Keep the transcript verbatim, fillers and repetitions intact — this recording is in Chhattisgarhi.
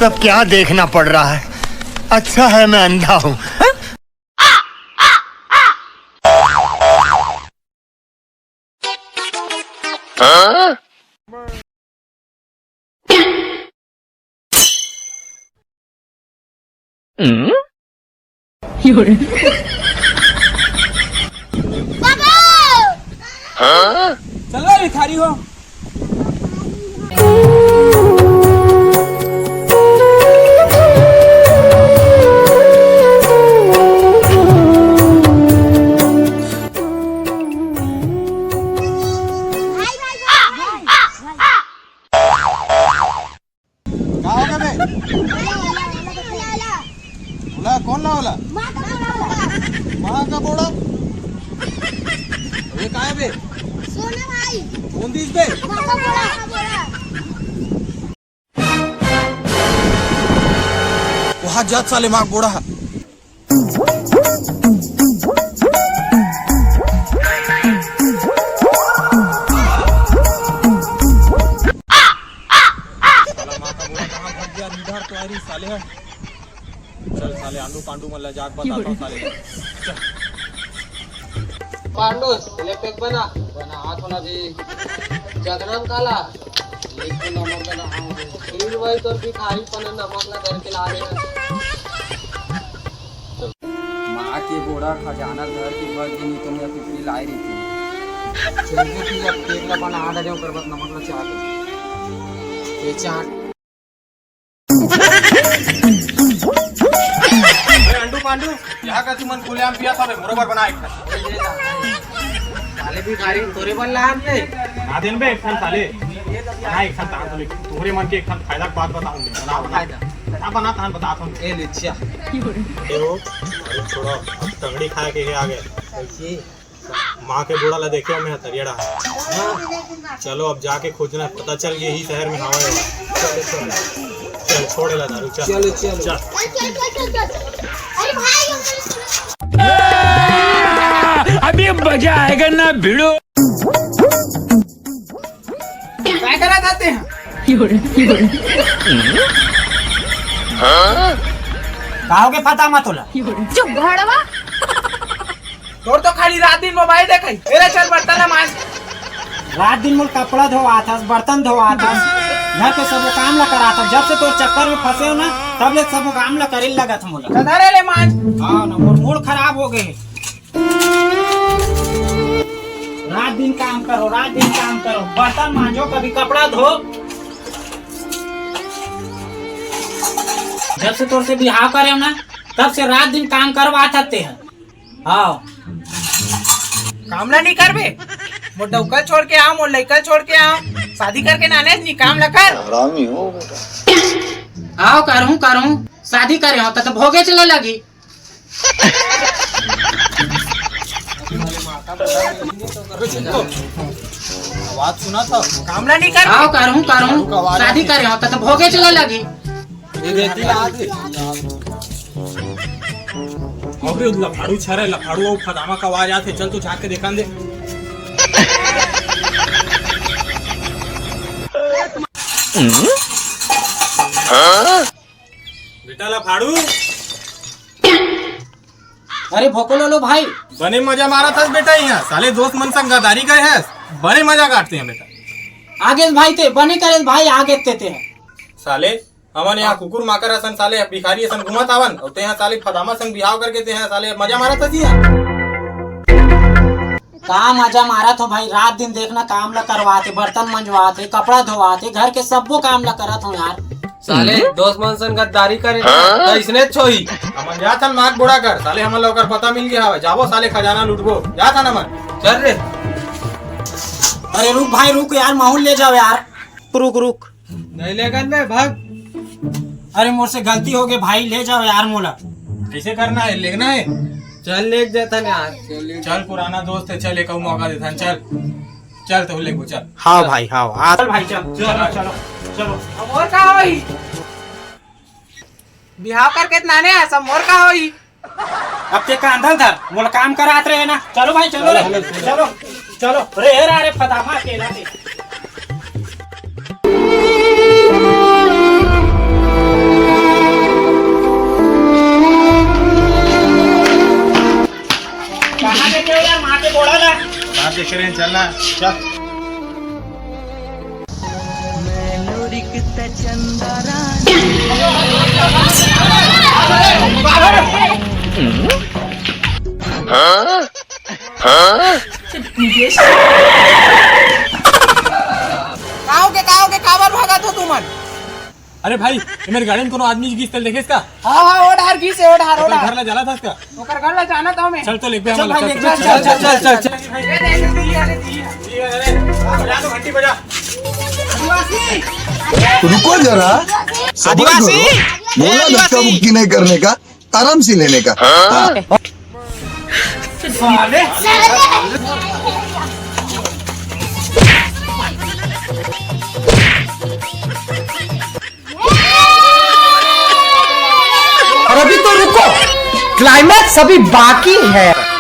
अब क्या देखना पड़ रहा है? अच्छा है मैं अंधा हूँ। चल रे भिखारी हो। का हो गे बे? ओला, कौन ला ओला? माँ का बोड़ा? ये का हे बे? सोना भाई। कौन दिस बे? माँ का बोड़ा। वहाँ जात साले माँ का बोड़ा। साला माँ का बोड़ा कहाँ भाग गया? इधर तो आ रही साले है। चल साले आंडू पांडू मन ला जाके बताता हूँ साले। चल। पांडू, ले पैक बना। बना हाथ होना जी। जगनम काला। लेकिन नमक का नाम है। फिर वही तो भिखारी पने नमक ला धर के ला रहे हैं। माँ के बोरा खजाना धर के भर दिन तो मैं कुकरी लाए रही थी। चल, देखी अब केक ला बना डाले, ओकर बाद नमक ला चाट। ये चाट। अरे अंडू पांडू, यहाँ का तुमन खुलेआम पिया था बे, बरोबर बना एक ठन। साले भिखारी तोरे बन ला हमने। ना देन बे एक ठन साले। ना एक ठन तान तोरे, तोरे मन के एक ठन फायदा के बात बताऊँ। बना, बना। फायदा। ना बना तान बता तुम। ए लिच्छा। ए हो, अरे छोड़ा, अब तंगड़ी खाए के हे आ गए। कैसे? माँ के बूढ़ा ला देखे मैं तरियड़ा। हाँ। चलो अब जाके खोजना, पता चल गया ही शहर में हवा है। चलो, चलो। चल छोड़े ला दारू, चल। चलो, चलो। चल। अभी मजा आएगा ना भिड़ो। काय करा जाते हैं? का हो गे फता मा तोला? चुप घड़वा। तोर तो खाली रात दिन मोबाइल देखई। ए रे चल बर्तन ला मांज। रात दिन मोर कपड़ा धोवात हस, बर्तन धोवात हस, घर के सबो काम ला करात हस। जब से तोर चक्कर में फंसे हो ना, तब ले सबो काम ला करे लगत मोला। तो धरे ले मांज। हाँ ना, मोर मूड खराब हो गए। रात दिन काम करो, रात दिन काम करो, बर्तन मांजो, कभी कपड़ा धो। जब से तोर से बिहाव करे हो ना, तब से रात दिन काम करवात हते हैं। हाँ। काम ला नहीं करबे? मोर डौका छोड़ के आ, मोर लइका छोड़ के आ, शादी करके ना आने, नहीं काम ला कर। हरामी हो बेटा। आओ, करूँ, करूँ, शादी करे हो तो, तो भोगे चला लगी। अबे चिंटू, आवाज सुना था? काम ला नहीं कर। आओ, करूँ, करूँ, शादी करे हो तो, तो भोगे चला लगी। ये देती ला दे। अबे लफाड़ू छरे, लफाड़ू अउ फदामा का आवाज आथे, चल तो झांक के देखान दे। बेटा लफाड़ू। अरे भोको लो, लो भाई। बने मजा मारत हस बेटा, यहाँ साले दोस्त मन संग गद्दारी गए हस, बने मजा काटते हैं बेटा। आगे भाई ते बने करे भाई, आगे ते ते हैं। साले हमन यहाँ कुकुर माकर असन साले भिखारी असन घूमत आवन, अउ ते यहाँ साले फदामा संग बिहाव करके ते यहाँ साले मजा मारत हस यहाँ। का मजा मारत हो भाई, रात दिन देखना काम ला करवाते, बर्तन मंजवाते, कपड़ा धोवाते, घर के सब्बो काम ला करत हो यार। साले दोस्त मन सन गद्दारी करे त इसने छोही। हमन जाथन माग बूढ़ा कर, साले हमन ला ओकर पता मिल गया हवे। जाबो साले खजाना लूटबो, जाथन हमन। चल रे। अरे रुक भाई रुक यार, महूँ ले जाओ यार, रुक रुक। नहीं लेगन बे, भाग। अरे मोर से गलती हो गई भाई, ले जाओ यार मोला। कैसे करना है, लेना है? चल ले जाथन यार। चल पुराना दोस्त है, चल एक अउ मौका देथन, चल। चल तो लेगो, चल। हाँ भाई, हाँ, आ चल भाई, चल, चलो, चलो, चलो। अब और का होई? बिहाव करके इतना ने, सब मोर का होई? अब ते कांधल धर, मोला काम करात रहे ना। चलो भाई, चलो रे, चलो, चलो। रे, रे, रे, फदामा अकेला रे। देख रहे हैं, चलना। चल। काव के, काव के, काबर भागत हो तुमन? अरे भाई, ये मेरे गाड़ी में कोनो आदमी गिस तेल देखे इसका? हाँ, हाँ, ओ डहर गिस हे, ओ डहर, ओ ओकर डहर। घर ला जाला था इसका? ओकर घर ला जाना था मैं। चल तो, एक बार चल हमारे भाई, साथ। एक बार चल, चल, चल, चल, चल। अरे, अरे, अरे, बजा दो, घंटी बजा। रुको जरा, सबर आदिवासी। करो। बोला धक्का मुक्की नहीं करने का, आराम से लेने का। हाँ। और अभी तो रुको, क्लाइमैक्स अभी बाकी है।